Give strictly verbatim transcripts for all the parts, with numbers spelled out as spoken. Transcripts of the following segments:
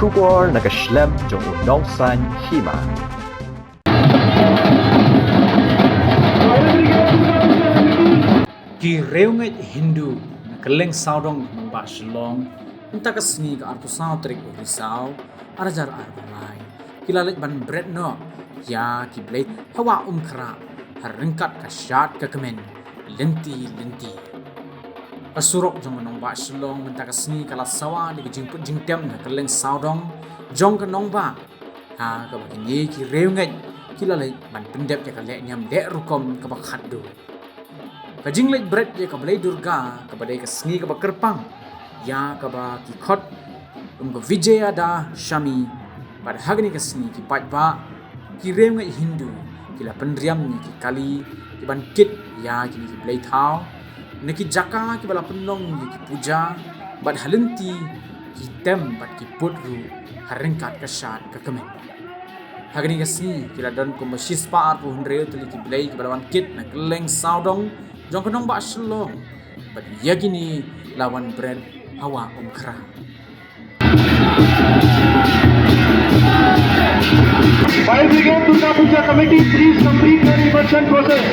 Khubor na ka shlem jong u nongsan hima. Ki riewngeit Hindu na kylleng sawdong nongbah Shillong, mynta ka sngi ka arphew saw tarik u Risaw, arhajar arphew lai, ki la leit ban bret noh ïa ki blei ha Wah Umkhrah ha ryngkat ka shad ka kmen lynti lynti. Ka surok jong ka nongbah Shillong mynta ka sngi ka la sawa da ka jingput jingtem na kylleng sawdong jong ka nongbah, ha kaba kine ki riewngeit ki la leit ban pyndep ïa ka lehniam leh rukom kaba khatduh. Ka jingleit bret ïa ka Blei Durga kaba dei ka sngi kaba kyrpang ïa kaba ki khot kum ka Vijayadashami, bad ha kane ka sngi ki paidbah, ki riewngeit Hindu, ki la pynriam ïa ki kali, ki ban kit ïa kine ki blei thaw na ki jaka kiba la pynlong ïa ki puja, bad ha lynti ki tem bad ki put ruh ha ryngkat ka shad ka kmen. Ha kane ka sngi ki la don kumba shispah arphew hynriew tylli ki blei kiba la wan kit na kylleng sawdong jong ka nongbah Shillong, bad ïa kine la wan bret ha Wah Umkhrah. Fire Brigade Durga Puja Committee, please complete the immersion process.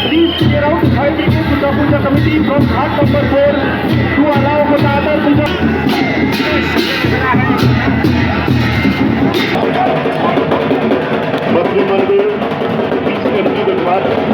Please clear out the Fire Brigade Durga Puja Committee from ghat number four to allow for the other puja. Bhakti Mandir, please empty the ghat.